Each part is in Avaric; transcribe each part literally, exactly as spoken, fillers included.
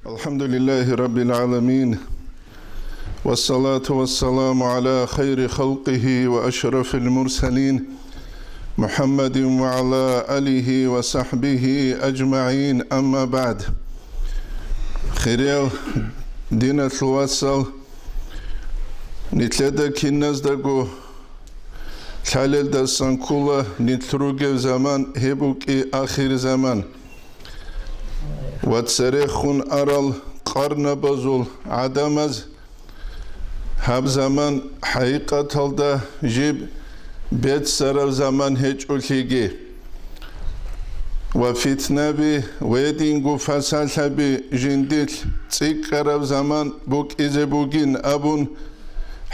الحمد لله رب العالمين، والصلاة والسلام على خير خلقه وأشرف المرسلين، محمد وعلى آله وصحبه أجمعين، أما بعد. Хириял диналъул вацал, нилъеда киназдаго лъалелдасан ккола нилъ ругев заман, гьеб букӀи ахир заман. Ва церехун арал къарнабазул гӀадамаз гьаб заман хӀакъикъаталда жиб беццараб заман гьечӀолъиги ва фитнаби ва гьединго фасалъаби жиндилъ цӀикӀкӀараб заман букӀизе бугин абун,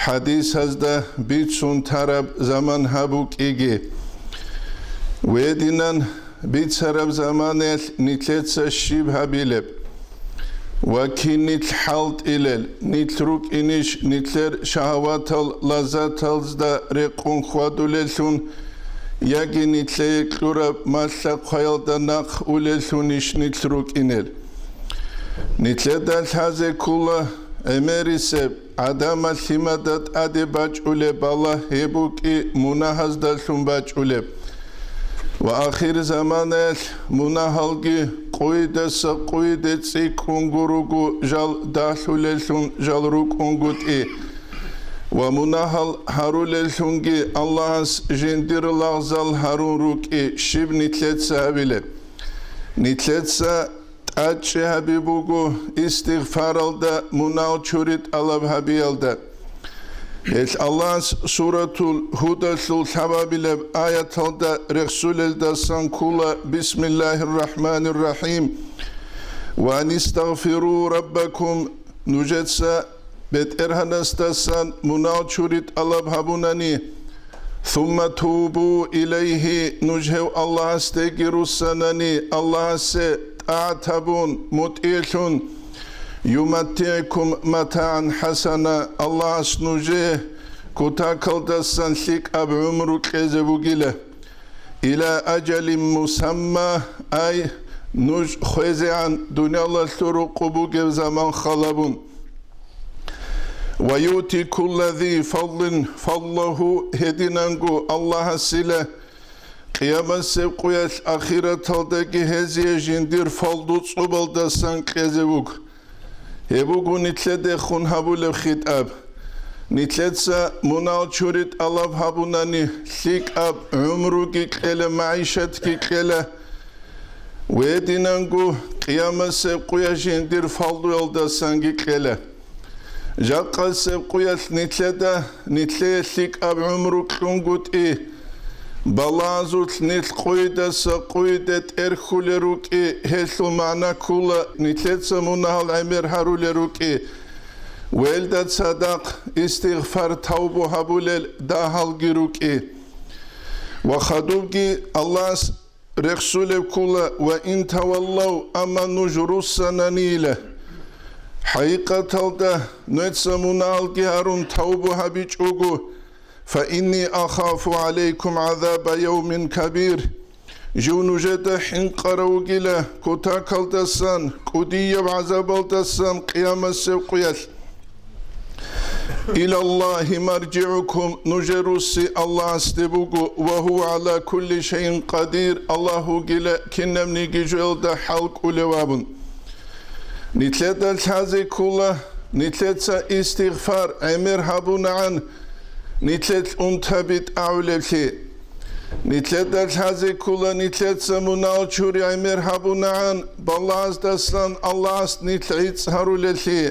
хӀадисазда бицун тараб заман гьаб букӀиги. Гьединан бицараб заманаялъ нилъеца щиб гьабилеб? Ва кин нилъ хӀалтӀилел, нилъ рукӀинищ нилъер шагьаватал лаззатазда рекъон хьвадулеллъун, яги нилъее кьураб малъа-хъваялда нахъ улеллъунищ нилъ рукӀинел? Нилъеда лъазе ккола гӀемерисеб, гӀадамал лъимада тӀаде бачӀулеб балагь гьеб букӀи мунагьаздалъун бачӀулеб. Ва ахир заманаялъ мунагьалги къуйдаса къуйде цӀикӀкӀунго руго жал дагьлъулеллъун жал рукӀунгутӀи. Ва мунагьал гьарулеллъунги Аллагьас жиндир лагъзал гьарун рукӀи щиб нилъеца гьабилеб? Нилъеца тӀадчӀи гьаби буго истигъфаралда, мунагьал чури тӀалаб гьабиялда. Гьелъ Аллагьас суратул Гьудалъул лъабабилеб аяталда рехсулелдасан ккола: «Бисмиллагьир рахӀманир рахӀим. Ва анистагъфиру раббакум», нужеца БетӀергьанасдасан мунагьал чури тӀалаб гьабунани, «сумма тубу илайгьи», нуж гьев Аллагьасдеги руссанани, Аллагьасе тӀагӀат гьабун, мутӀигӀлъун, «юматтигӀкум матагӀан хӀасана», Аллагьас нужее кутакалдасан лъикӀаб гӀумру кьезе бугила. «Иля ажалин мусамма», ай, нуж хвезегӀан дуниялалъул рукъу бугеб заман халабун. «Ва юъти кулла зи фадлин фадлагьу», гьединанго Аллагьасила къиямасеб къуялъ ахираталдаги гьезие жиндир фадлу цӀубалдасан кьезе вуго. Гьеб буго нилъедехун гьабулеб хитӀаб. Нилъеца мунагьал чури тӀалаб гьабунани, лъикӀаб гӀумруги кьела, магӀишатги кьела, гьединанго къиямасеб къуя жиндир фадлуялдасанги кьела. Жакъасеб къуялъ нилъеда нилъее лъикӀаб гӀумру кьунгутӀи, балагьазулъ нилъ къуйдаса къуйде тӀерхьулел рукӀи, гьелъул магӀна ккола нилъеца мунагьал гӀемер гьарулел рукӀи, гьелда цадахъ истигъфар-тавбу гьабулел дагьалги рукӀи. Ва хадубги Аллагьас рехсулеб ккола: «Ва ин таваллав», амма нуж руссананийила, хӀакъикъаталда нужеца мунагьалги гьарун тавбу гьабичӀого, «фа инни ахафу гӀалайкум гӀазаба явмин кабир», жив нужеда хӀинкъарав вугила кутакалдасан, кӀудияб гӀазабалдасан къиямасеб къуялъ. «Илаллагьи маржигӀукум», нужер русси Аллагьасде буго, «ва гьува гӀала кулли шайин къадир», Аллагь вугила кинабниги жоялда хӀал кӀулев абун. Нилъеда лъазе ккола, нилъеца истигъфар гӀемер гьабунагӀан, нилъелъ унтаби тӀагӀулеблъи. Нилъеда лъазе ккола, нилъеца мунагьал чури гӀемер гьабунагӀан, балагьаздасан Аллагьас нилъ гӀицӀ гьарулеллъи.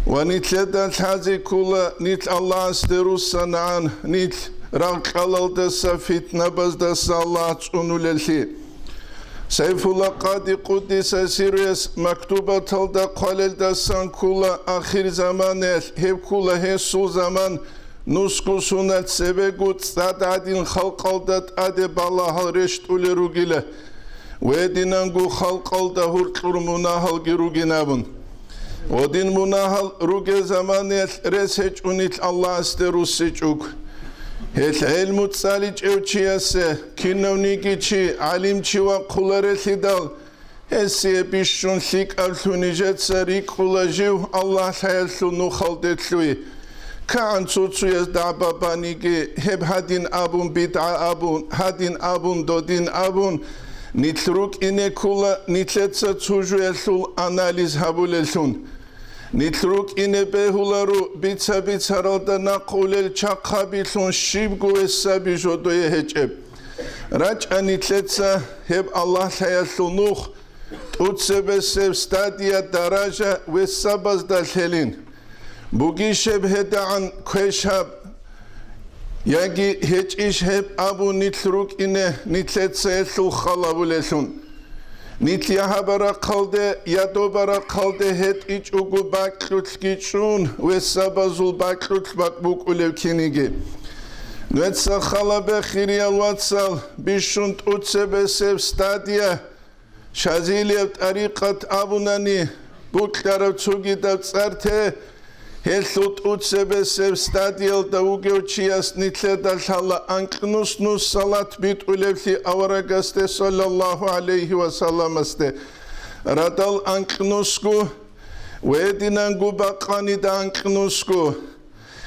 Ва нилъеда лъазе ккола, нилъ Аллагьасде руссанагӀан, нилъ рагъ-кьалалдаса, фитнабаздаса Аллагь цӀунулеллъи. Сайфулла Къади къуддиса сирруяс мактубаталда хъвалелдасан ккола ахир заманаялъ, гьеб ккола гьесул заман, нусго сунат цебего цӀад гӀадин халкъалда тӀаде балагьал рещтӀулел ругила, гьединанго халкъалда гьуркьур мунагьалги ругин абун. Гьедин мунагьал ругел заманаялъ рес гьечӀо нилъ Аллагьасде руссичӀого. Гьелъ гӀелму цӀаличӀев чиясе кинавниги чи гӀалимчи вахъуларелъидал, Гьесие бищун лъикӀаблъун нижеца рикӀкӀула жив Аллагь лъаялъул нухалде лъуй. КагӀан цо-цояс дагӀба баниги, гьеб гьадин абун, бидгӀа абун, гьадин абун, додин абун, нилъ рукӀине ккула нилъеца цо жуялъул анализ гьабулеллъун. Нилъ рукӀине бегьуларо бица-бицаралда нахъулел чахъабилъун щибго весаби жодое гьечӀеб. РачӀа нилъеца гьеб Аллагь лъаялъул нух, тӀуцебесеб стадия, даража весабазда лъелин. Бугищеб гьедагӀан квешаб, яги гьечӀищ гьеб абун нилъ рукӀине нилъеца гьелъул хал гьабулеллъун. Нилъ я гьабарахъалде, я добарахъалде гьетӀичӀого бакьулъги чӀун, весабазул бакьулъ бакъ букӀулев киниги. Нуеца халабе, хириял вацал, бищун тӀуцебесеб стадия, Шазилияб тӀарикъат абунани букьараб цогидаб цӀар те, гьелъул тӀуцебесеб стадиялда вугев чияс нилъеда лъала анкьнус-нус салат битӀулевлъи аварагасде, саллаллагьу гӀалайгьи ва салламасде, радал анкьнусго, ва гьединанго бакъанида анкьнусго.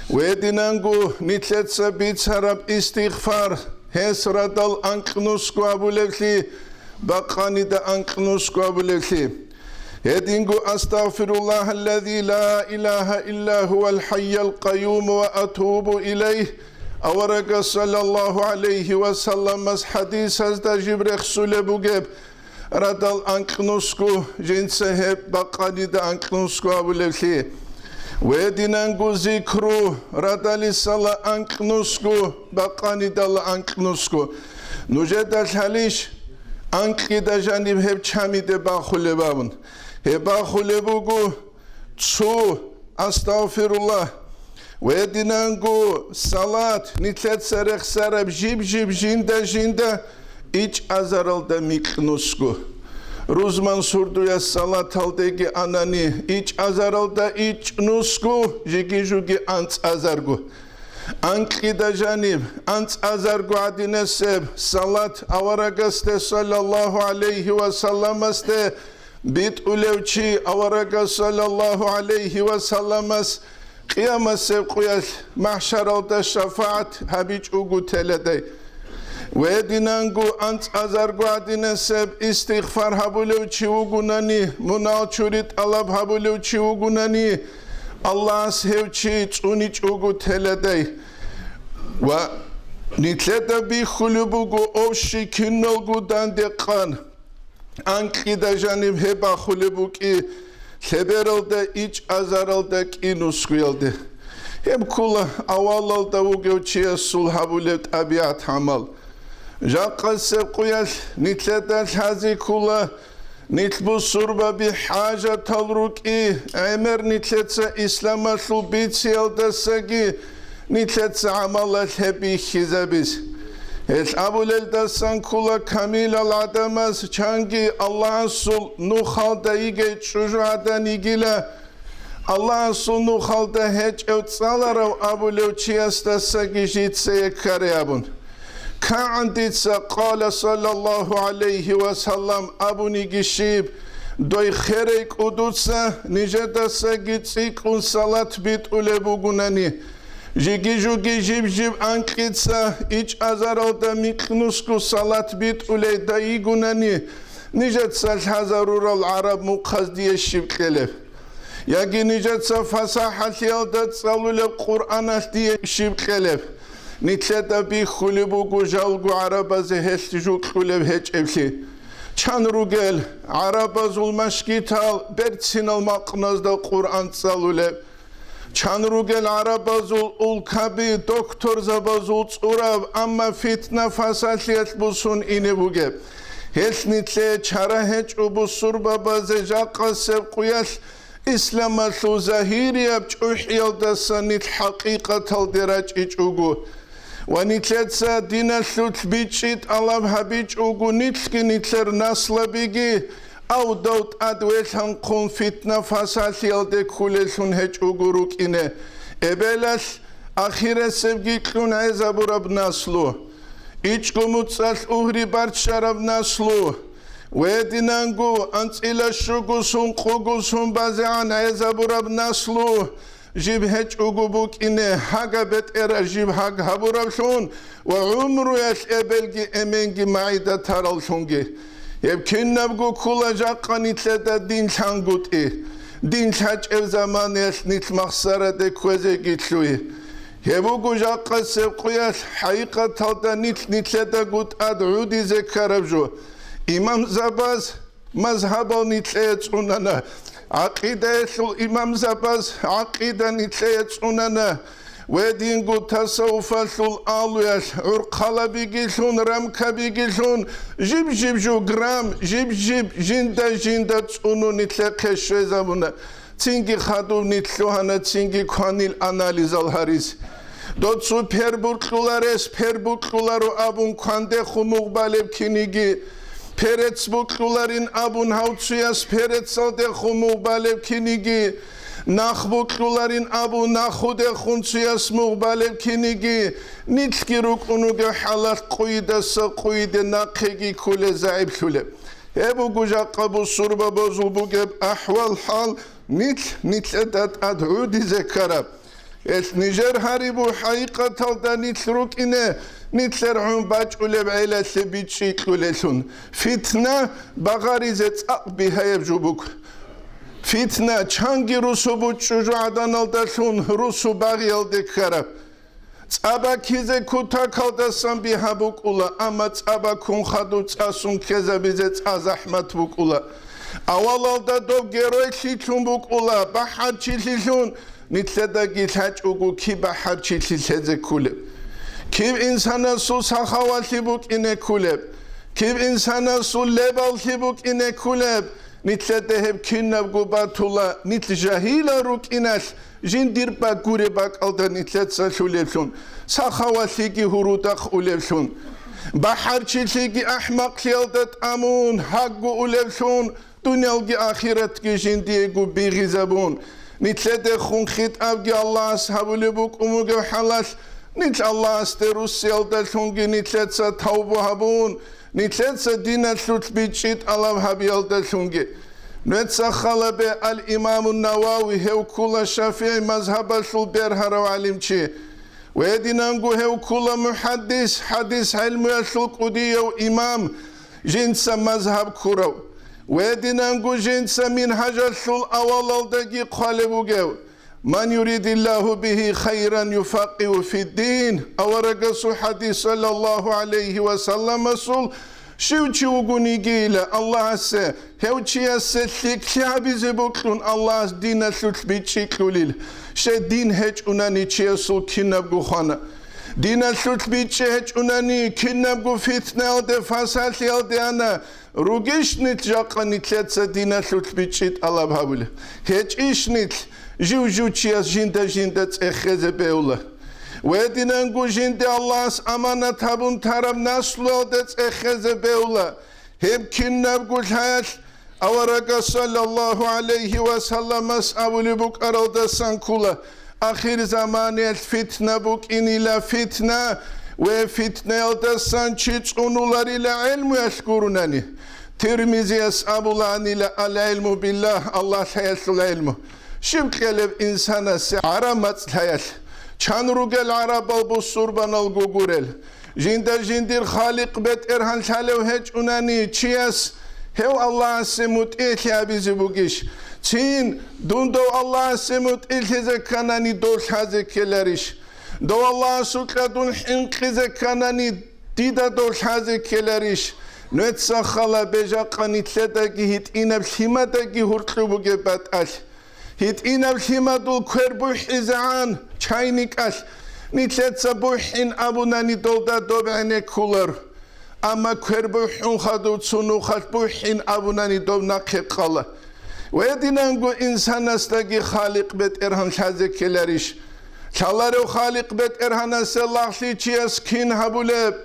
Гьединанго нилъеца бицараб истигъфар, гьес радал анкьнусго абулевлъи, бакъанида анкьнусго абулевлъи. Гьединго: «Астагъфируллагьаллази ла илагьа илла гьувал хӀайял къайюм ва атубу илайгь», аварагас, саллаллагьу гӀалайгьи ва салламас, хӀадисазда жиб рехсулеб бугеб, радал анкьнусго, жинца гьеб бакъанида анкьнусго абулевлъи. Гьединанго зикру, радалисала анкьнусго, бакъанидала анкьнусго. Нужеда лъалищ анкьида жаниб гьеб чамиде бахулеб абун? Гьеб бахулеб буго цо, астагъфируллагь, ва гьединанго салат, нилъеца рехсараб жиб-жиб, жинда-жинда ичӀазаралда микьнусго. Рузман сурдуяс салаталдеги анани, ичӀазаралда ичӀнусго, жиги-жуги анцӀазарго. Анкьида жаниб анцӀазарго гӀадинасеб салат аварагасде, саллаллагьу гӀалайгьи ва салламасде, битӀулев чи аварагас, саллаллагьу гӀалайгьи ва салламас, къиямасеб къуялъ махӀшаралда шафагӀат гьабичӀого теладай. Гьединанго анцӀазарго гӀадинасеб истигъфар гьабулев чи вугунани, мунагьал чури тӀалаб гьабулев чи вугунани, Аллагьас гьев чи цӀуничӀого теладай. Ва нилъеда бихьулеб буго, общий киналго данде къан. Анкьида жаниб гьеб бахулеб букӀи лъебералда ичӀазаралда кӀинусгуялде. Гьеб ккола авалалда вугев чиясул гьабулеб тӀабигӀат-гӀамал. Жакъасеб къуялъ нилъеда лъазе ккола, нилъ бусурбаби хӀажатал рукӀи, гӀемер нилъеца исламалъул бициялдасаги нилъеца гӀамалалъ гьеб бихьизабиз. Гьелъ абулелдасан ккола камилал гӀадамаз чанги Аллагьасул нухалда йигей чӀужугӀадан йигила, Аллагьасул нухалда гьечӀев цӀаларав абулев чиясдасаги жица эккаре абун. КагӀан дица, къала саллаллагьу гӀалайгьи ва саллам, абуниги щиб, дой херей кӀудуца нижедасаги цӀикӀкӀун салат битӀулеб бугунани, жиги-жуги жиб-жиб анкьица ичӀазаралда микьнусго салат битӀулей дайигунани, нижеца лъазарурал гӀараб мухъаз дие щиб кьелеб? Яги нижеца фасахӀалъиялда цӀалулеб Къуръаналъ дие щиб кьелеб? Нилъеда бихьулеб буго жалго гӀарабазе гьелъ жукьулеб гьечӀеблъи. Чан ругел гӀарабазул машгитал берцинал макъназда Къуръан цӀалулеб? Чан ругел гӀарабазул улкаби докторзабазул цӀураб, амма фитна-фасалъиялъ бусун ине бугеб? Гьелъ нилъее чара гьечӀо бусурбабазе жакъасеб къуялъ исламалъул загьирияб чӀухӀиялдаса нилъ хӀакъикъаталде рачӀичӀого. Ва нилъеца диналъулъ бичӀчӀи тӀалаб гьабичӀого, нилъги нилъер наслабиги авдав тӀад велъанхъун фитна-фасалъиялде кколеллъун гьечӀого рукӀине, эбелалъ ахирасебги кьун гӀезабураб наслу, ичӀго муцӀалъ угьри барччараб наслу, Гьединанго анцӀила щуго сон, къого сон базегӀан гӀезабураб наслу жиб гьечӀого букӀине, гьага бетӀера жиб гьаг гьабуравлъун ва гӀумруялъ эбелги эменги магӀида тараллъунги. Гьеб кинабго ккола жакъа нилъеда дин лъангутӀи. Дин лъачӀеб заманаялъ нилъ махсараде кквезеги лъугьи. Гьеб буго жакъасеб къуялъ хӀакъикъаталда нилъ нилъедаго тӀад гӀудизе ккараб жо. Имамзабаз мазгьабал нилъее цӀунана, гӀакъидаялъул имамзабаз гӀакъида нилъее цӀунана, гьединго тасаввуфалъул алуялъ гӀурхъалабигилъун, рамкабигилъун, жиб-жиб жо грамм, жиб-жиб жинда-жинда цӀунун нилъехъе щвезабуна. Цинги хадуб нилъ лъугьана, цинги кванил анализал гьаризе. Доцу пер букьуларес пер букьуларо абун квандехун мугъ балеб киниги, перец букьуларин абун гьав цуяс перецалдехун мугъ балеб киниги, нах букьуларин абун нахудехун цуяс мугъ балеб киниги, нилъги рукӀун ругел хӀалалъ къуйдаса къуйде нахъеги кколел загӀиплъулеб. Гьеб буго жакъа бусурбабазул бугеб ахӀвал-хӀал, нилъ нилъеда тӀад гӀудизе ккараб. Гьелъ нижер гьарибу хӀакъикъаталда нилъ рукӀине, нилъер гӀун бачӀулеб гӀелалъе бичӀчӀи кьулелъун. Фитна багъаризе цӀакъ бигьаяб жо буго. Фитна чанги русу бучӀчӀу жугӀаданалдалъун русу багъиялде ккараб. ЦӀа баккизе кутакалдасан бигьа букӀула, амма цӀа баккун хадуб цӀасун ккезабизе цӀа захӀмат букӀула. Авалалда доб геройлъилъун букӀула, бахӀарчилъилъун, нилъедаги лъачӀого киб бахӀарчилъи лъезе ккулеб? Киб инсанасул сахавалъи букӀине ккулеб? Киб инсанасул лебаллъи букӀине ккулеб? Нилъеда гьеб кинабго батула, нилъ жагьилал рукӀиналъ, жиндир багуреб бакӀалда нилъеца лъулеблъун, сахаваллъиги гьурудахъ улеблъун, бахӀарчилъиги ахӀмакълъиялда тӀамун гьагго улеблъун, дуниялги ахиратги жиндиего бигъизабун, нилъедехун хитӀабги Аллагьас гьабулеб букӀун бугеб хӀалалъ, нилъ Аллагьасде руссиялдалъунги нилъеца тавбу гьабун, нилъеца диналъулъ бичӀчӀи тӀалаб гьабиялдалъунги. Нуеца халабе ал-Имамун Навави, гьев ккула ШафигӀи мазгьабалъул бергьарав гӀалимчи. Гьединанго гьев ккула мухӀаддис, хӀадис гӀелмуялъул кӀудияв имам, жинца мазгьаб ккурав. Гьединанго жинца Мингьажалъул авалалдаги хъвалеб бугев. «Ман юридиллагьу бигьи хайран юфаккигьу фиддин», аварагасул хӀадис, саллаллагьу гӀалайгьи ва салламасул, щив чи вугунигийила Аллагьасе, гьев чиясе лъикӀлъи гьабизе бокьун Аллагьас диналъулъ бичӀчӀи кьулил. Щай дин гьечӀунани чиясул кинабго хвана. Диналъулъ бичӀчӀи гьечӀунани кинабго фитнаялде, фасалъиялде ана, Ругищ нилъ жакъа нилъеца диналъулъ бичӀчӀи тӀалаб гьабулеб? ГьечӀищ нилъ жив-жив чияс жинда-жинда цӀехезе бевла? Гьединанго жинде Аллагьас аманат гьабун тараб наслуялде цӀехезе бевла? Гьеб кинабго лъаялъ аварагас саллаллагьу гӀалайгьи ва салламас абулеб букӀаралдасан ккула, ахирзаманиялъ фитна букӀинила фитна, ва фитнаялдасан чи цӀунуларила гӀелмуялъ гурунани. Тирмизияс абуланила: «Ал-гӀилму биллагь», Аллагь лъаялъул гӀелму. Щиб кьелеб инсанасе гӀараб мацӀ лъаялъ? Чан ругел гӀарабал бусурбанал гугурел? Жинда жиндир Халикъ БетӀергьан лъалев гьечӀунани чияс, гьев Аллагьасе мутӀигӀлъи гьабизе бугищ? Цин, дун дов Аллагьасе мутӀигӀлъизе кканани, дов лъазе ккеларищ? Дов Аллагьасукьа дун хӀинкъизе кканани, дида дов лъазе ккеларищ? Нуеца хала бежахъа нилъедаги гьитӀинаб лъимадаги гьуркьу бугеб батӀалъ. ГьитӀинаб лъимадул квер бухӀизегӀан чайникалъ, нилъеца бухӀин абунани, долда доб гӀенеккулар. Амма квер бухӀун хадуб цо нухалъ бухӀин абунани, доб нахъе къала. Гьединанго инсанасдаги Халикъ БетӀергьан лъазе ккеларищ? Лъаларев Халикъ БетӀергьанасе лагълъи чияс кин гьабулеб?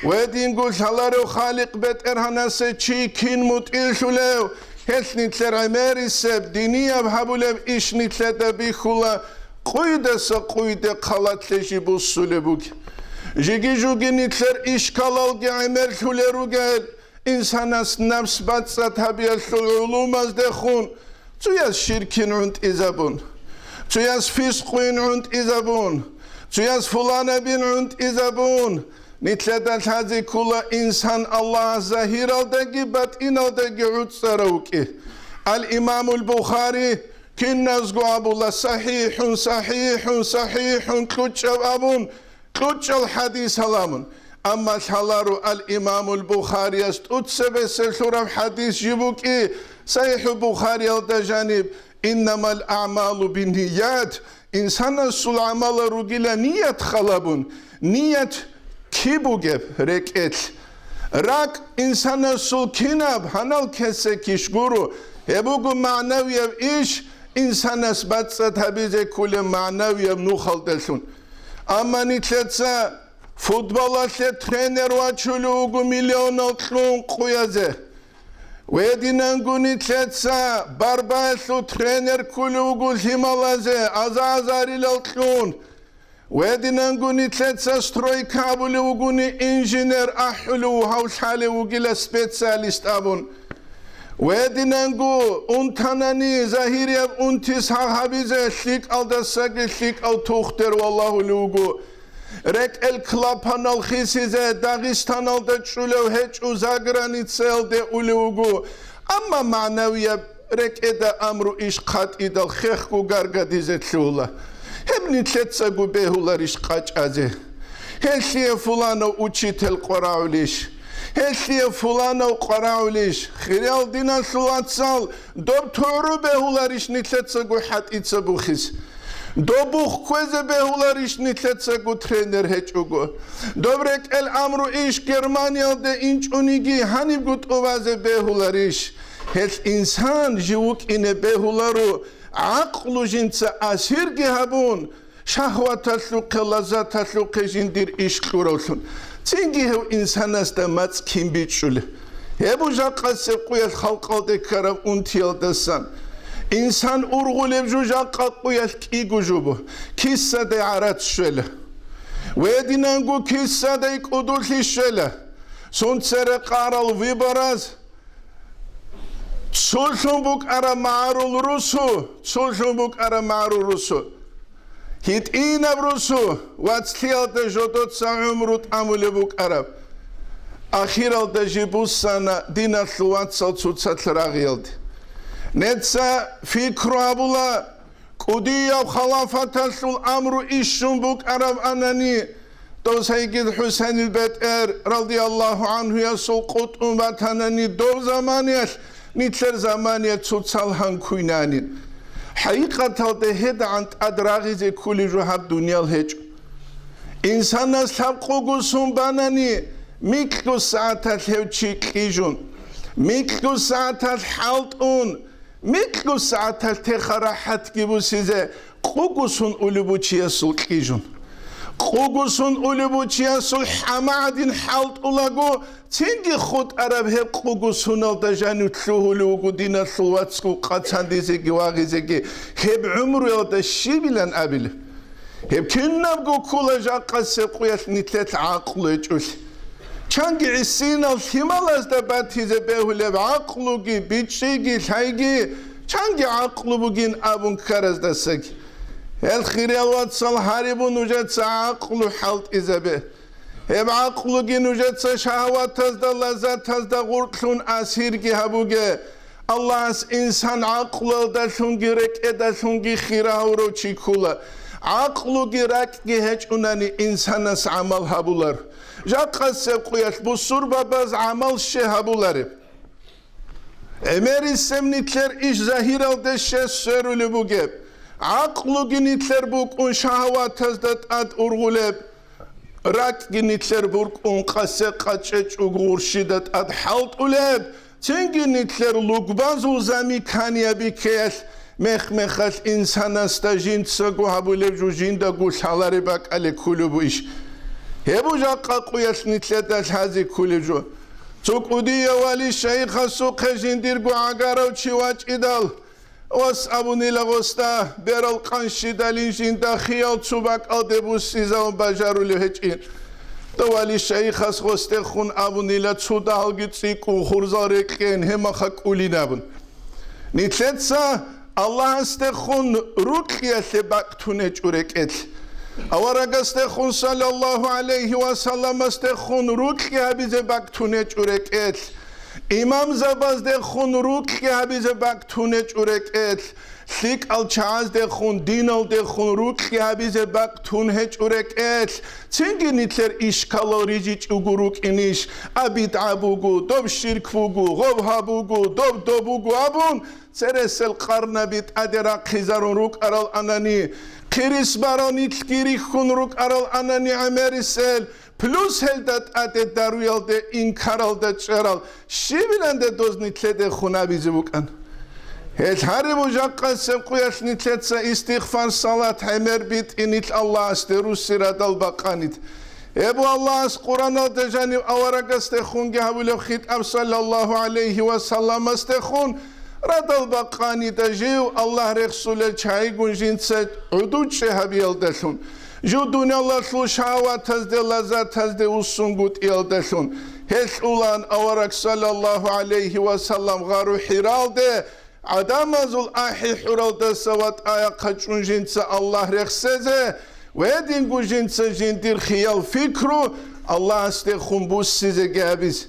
Гьединго лъаларев Халикъ БетӀергьанасе чи кин мутӀигӀлъулев? Гьелъ нилъер гӀемерисеб, динияб гьабулеб иш нилъеда бихьула, къуйдаса къуйде халатлъи жи буссулеб бугеб. Жиги-жуги нилъер ишкалалги гӀемерлъулел ругел, Инсанас напс бацӀцӀад гьабиялъул гӀулумаздехун цояс ширкин гӀунтӀизабун, цояс фискъуйин гӀунтӀизабун, цояс фуланабин гӀунтӀизабун, нилъеда лъазе ккола инсан Аллагьас загьиралдаги батӀиналдаги гӀуцӀцӀарав вукӀи. Ал-Имамул Бухари киназго абула: «СахӀихӀун, сахӀихӀун, сахӀихӀун», кьучӀав абун, кьучӀал хӀадис гьаламун. Амма лъаларо ал-Имамул Бухарияс тӀуцебесеб лъураб хӀадис жиб букӀи, СахӀихӀул Бухариялда жаниб: «Иннамал аъмалу бинният», инсанасул гӀамалал ругила ният халабун, ният киб бугеб рекӀелъ. РакӀ инсанасул кинаб гьанал кесекищ гуро, гьеб буго магӀнавияб иш, инсанас бацӀцӀад гьабизе кколеб магӀнавияб нухалдалъун. Амма нилъеца футболалъе тренер вачулев вуго миллионал кьун къуязе. Гьединанго нилъеца барбаялъул тренер ккулев вуго лъималазе аза-азарилал кьун. Гьединанго нилъеца стройка абулев вугони инженер ахӀулев гьав лъалев вугила специалист абун. Гьединанго унтанани загьирияб унтис гьагь гьабизе лъикӀалдасаги лъикӀав тухтер валагьулев вуго. РекӀел клапанал хисизе Дагъистаналда чӀулев гьечӀо, заграницаялде улев вуго. Амма магӀнавияб рекӀеда амру иш хъатӀидал хехго гаргадизе лъугьула. Гьеб нилъецаго бегьуларищ къачӀазе? Гьелъие фуланав учитель къварагӀулищ? Гьелъие фуланав къварагӀулищ? Хириял диналъул вацал, доб тугӀру бегьуларищ нилъецаго хӀатӀица бухиз? Доб бух кквезе бегьуларищ нилъецаго тренер гьечӀого? Доб рекӀел амру иш Германиялде инчӀониги гьанибго тӀубазе бегьуларищ? Гьелъ инсан жив вукӀине бегьуларо, гӀакълу жинца асирги гьабун, шагьваталъухъе, лаззаталъухъе жиндир иш кьуравлъун. Цинги гьев инсанасда мацӀ кин бичӀчӀулеб? Гьеб жакъасеб къуялъ халкъалде ккараб унтиялдасан. Инсан ургъулеб жо жакъа къуялъ кӀиго жо бу, кисадай гӀарац щвела. Гьединанго кисадай кӀудулъи щвела. Сунцере къарал выбораз цолъун букӀараб магӀарул русу, цолъун букӀараб магӀарул русу. ГьитӀинаб русу, вацлъиялда жодоца гӀумру тӀамулеб букӀараб. Ахиралда жиб буссана диналъул вацал цоцалъ рагъиялде. Неца пикру гьабула, кӀудияв халафаталъул амру ишщун букӀараб анани, дов Сайгид ХӀусайнил бетӀер, радияллагьу гӀанхуясул къутӀун батанани дов заманиялъ, нилъер заманиялъ цоцал гьанкуйнани. ХӀакъикъаталда гьедагӀан тӀад рагъизе кколеб жо гьаб дуниял гьечӀо. Инсанас лъабкъого сун банани, микьго сагӀаталъ гьев чи кьижун, микьго сагӀаталъ хӀалтӀун, микьго сагӀаталъ теха рахӀатги бусизе къуго сун улеб бучиясул кьижун. Къуго сун улеб бучиясул хӀама гӀадин хӀалтӀулаго, цинги хутӀараб гьеб къуго суналда жанив лъугьулев вуго диналъул вацгу къацандизеги вагъизеги, гьеб гӀумруялда щибилан абилеб? Гьеб кинабго ккола жакъасеб къуялъ нилъелъ гӀакълу гьечӀолъи. Чанги гӀисинал лъималазда батизе бегьулеб гӀакълуги, бичӀчӀиги, лъайги, чанги гӀакълу бугин абун ккараздасаги. Гьел хириял вацал гьарибу нужеца гӀакълу хӀалтӀизабе. Гьеб гӀакълуги нужеца шагьаватазда, лаззатазда гъуркьлъун асирги гьабуге. Аллагьас инсан гӀакълуялдалъунги рекӀедалъунги хира гьавурав чи ккола. ГӀакълуги ракӀги гьечӀунани инсанас гӀамал гьабулар. Жакъасеб къуялъ бусурбабаз гӀамал ще гьабулареб? ГӀемерисеб нилъер иш загьиралде щес сверулеб бугеб. ГӀакълуги нилъер букӀун шагьаватазда тӀад ургъулеб. РакӀги нилъер букӀун къасе къачӀечӀого гъурщида тӀад хӀалтӀулеб, цинги нилъер лугбазул замиканияб бикеялъ мех-мехалъ инсанасда жинцаго гьабулеб жо жиндаго лъалареб бакӀалде кколеб бугищ? Гьеб жакъа къуялъ нилъеда лъазе кколеб жо. Цо кӀудияв вали шайихасухъе жиндирго гӀагарав чи вачӀидал, ос абунила гъосда, берал къанщидалин жинда хиял цо бакӀалде буссизавун бажарулев гьечӀин. Давали шайихас гъосдехун абунила цо дагьалги цӀикӀкӀун хурзал рекьен гьемаха кӀулин абун. Нилъеца Аллагьасдехун рукьиялъе бакӀ тун гьечӀо рекӀелъ. Аварагасдехун, саллаллагьу гӀалайгьи ва салламасдехун, рукьи гьабизе бакӀ тун гьечӀо рекӀелъ. Имамзабаздехун рукьи гьабизе бакӀ тун гьечӀо рекӀелъ. ЛъикӀал чагӀаздехун, диналдехун рукьи гьабизе бакӀ тун гьечӀо рекӀелъ. Цинги нилъер ишкалал рижичӀого рукӀинищ: а, бидгӀа буго, доб ширк буго, гъоб гьаб буго, доб доб буго абун, цересел къарнаби тӀаде рахъизарун рукӀарал анани, хъирис барал нилъги рихьун рукӀарал анани гӀемерисел, плюс гьелда тӀаде даруялде инкаралда чӀарал щибиланде доз нилъеде хунабизе букӀан. Гьел гьариб жакъасеб къуялъ нилъеца истигъфар, салат, гӀемер битӀи нилъ Аллагьасде русси радал бакъанид. Гьеб Аллагьас Къуръаналда жанив аварагасдехунги гьавулев хитӀаб, саллаллагьу гӀалайгьи ва салламасдехун, радал бакъанида жив Аллагь рехсулел чагӀигун жинца гӀудучӀи гьабиялдалъун, жив дуниялалъул шагьаватазде, лаззатазде уссунгутӀиялдалъун. Гьелъулан авараг, саллаллагьу гӀалайгьи ва саллам, гъару ХӀиралде, гӀадамазул ахӀи-хӀуралдаса ватӀаяхъа чӀун жинца Аллагь рехсезе, ва гьединго жинца жиндир хиял-пикру Аллагьасдехун буссизеги гьабиз.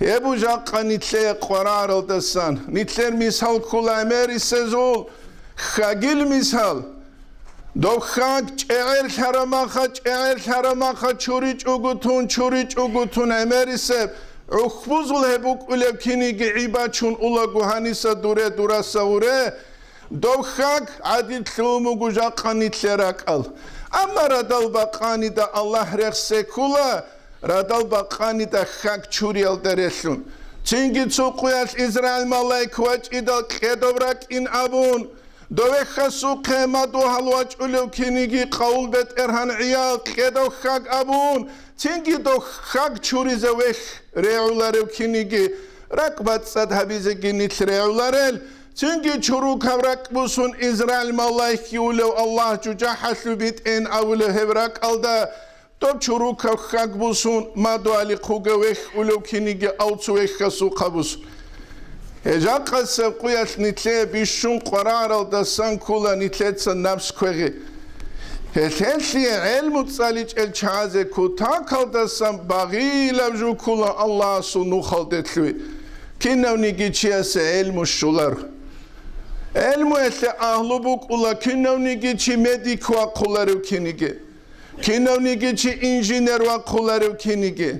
Гьеб жакъа нилъее къвараралдасан, нилъер мисал ккола гӀемерисезул хьагил мисал. Дов хьаг чӀегӀерлъарамаха, чӀегӀерлъарамаха, чуричӀого тун, чуричӀого тун гӀемерисеб, гӀухьбузул гьеб букӀулеб киниги гӀибачун улаго гьаниса дуре дураса уре, дов хьаг гӀадид лъугьун буго жакъа нилъер ракӀал. Амма радал бакъанида Аллагь рехсе ккула, радал бакъанида хьаг чуриялда релълъун. Цинги цо къуялъ Израил малаик вачӀидал кьедов ракӀин абун, довехьасул хъемадугьал вачӀулев киниги къавул бетӀергьан гӀиял кьедав хьаг абун, цинги дов хьаг чуризе вехь регӀуларев киниги ракӀ бацӀцӀад гьабизеги нилъ регӀуларел, цинги чурукаб ракӀ бусун Израил малаикги улев Аллагь жужахӀалъу битӀен абулев гьеб ракӀалда, доб чурукаб хьаг бусун, мадугьали хъуге вехь улев киниги авцу вехьасухъа бусун. Гьежахъасеб къуялъ нилъее бищун къвараралдасан ккула нилъеца напс квегъи. Гьелъелъие гӀелму цӀаличӀел чагӀазе кутакалдасан багъилаб жо ккула Аллагьасул нухалде лъугьи. Кинавниги чиясе гӀелму щолар. ГӀелмуялъе агьлу букӀула кинавниги чи медик вахъуларев киниги. Кинавниги чи инженер вахъуларев киниги.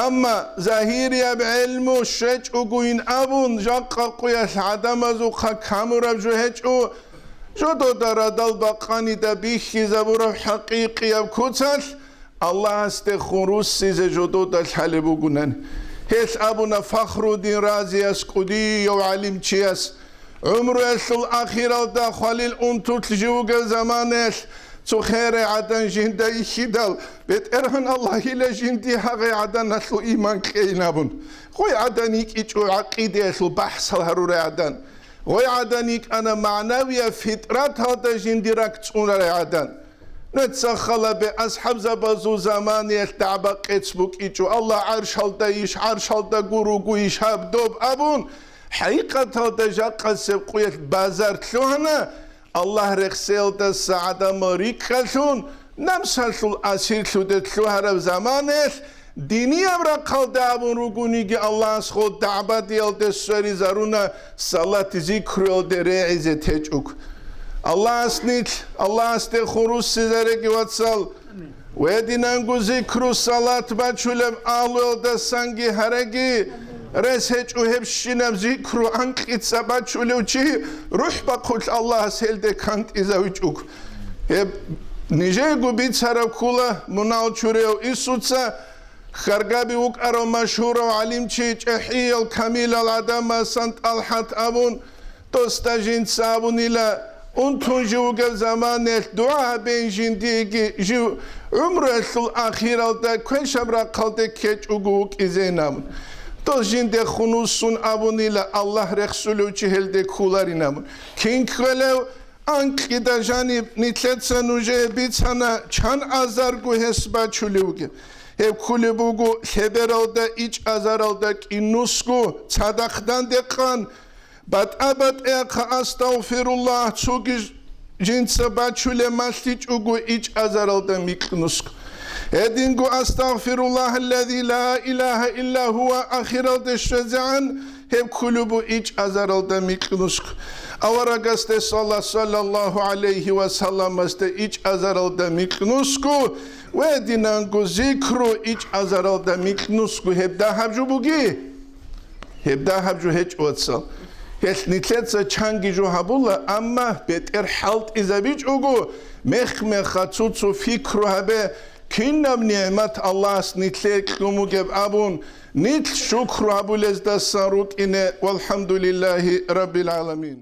Амма загьирияб гӀелму щвечӀогойин абун, жакъа къуялъ гӀадамазухъа камураб жо гьечӀо, жодода радал бакъанида бихьизабураб хӀакъикъияб куцалъ Аллагьасдехун руссизе жодода лъалеб бугунани. Гьелъ абуна Фахруддин Разияс кӀудияв гӀалимчияс, гӀумруялъул ахиралда хвалил унтулъ живго заманаялъ цо херай гӀадан жинда ихьидал, БетӀергьан Аллагьила жинди гьагъай гӀаданалъул иман кьейин абун. Гъой гӀадан йикӀичӀо гӀакъидаялъул бахӀсал гьарурай гӀадан. Гъой гӀадан йикӀана магӀнавияб фитӀраталда жинди ракӀ цӀунарай гӀадан. Нуца халабе асхӀабзабазул заманаялъ дагӀба-къец букӀичӀо, Аллагь гӀаршалда иш, гӀаршалда гуруго иш гьаб доб абун, хӀакъикъаталда жакъасеб къуялъ базар лъугьана, Аллагь рехсеялдаса гӀадамал рикӀкӀалъун, намсалъул асирлъуде лъугьараб заманаялъ, динияб рахъалда абун ругониги, Аллагьас гъо дагӀбадиялде сверизаруна, салат-зикруялде регӀизе течӀуг. Аллагьас нилъ, Аллагьасдехун руссизареги, вацал, гьединанго зикру-салат бачулеб агьлуялдасанги гьареги, рес гьечӀо гьебщинаб зикру анкьица бачулев чи, рухӀ бахъулъ Аллагьас гьелде кантӀизавичӀуг. Гьеб нижего бицараб ккула мунагьал чураяв Исуца, Хьаргаби вукӀарав машгьурав гӀалимчи, чӀехӀиял камилал гӀадамасан ТӀалхӀат абун, досда жинца абунила, унтун живго заманаялъ дугӀа гьабейин жиндиеги жив гӀумруялъул ахиралда квешаб рахъалде ккечӀого вукӀизейин абун. Дос жиндехун вуссун абунила, Аллагь рехсулев чи гьелде кколарин абун. Кин кколев? Анкьида жаниб нилъеца нужее бицана чан азарго гьес бачулев вугеб. Гьеб кколеб буго лъебералда ичӀазаралда кӀинусго цадахъ дандекъан, батӀа-батӀияб «Астагъфируллагь» цоги жинца бачулеб малъичӀого ичӀазаралда микьнусго. Гьединго «Астагъфируллагьаллази ла илагьа илла гьува» ахиралде щвезегӀан, гьеб кколеб буго ичӀазаралда микьнусго. Аварагасде салла-, саллаллагьу гӀалайгьи ва салламасде ичӀазаралда микьнусго, ва гьединанго зикру ичӀазаралда микьнусго. Гьеб дагьаб жо бугищ? Гьеб дагьаб жо гьечӀо, вацал. Гьелъ нилъеца чанги жо гьабула, амма бетӀер хӀалтӀизабичӀого, мех-меха цо-цо пикру гьабе, кинаб нигӀмат Аллагьас нилъее кьун бугеб абун, нилъ шукру гьабулездасан рукӀине. ВалхӀамдулиллагьи раббил гӀаламин.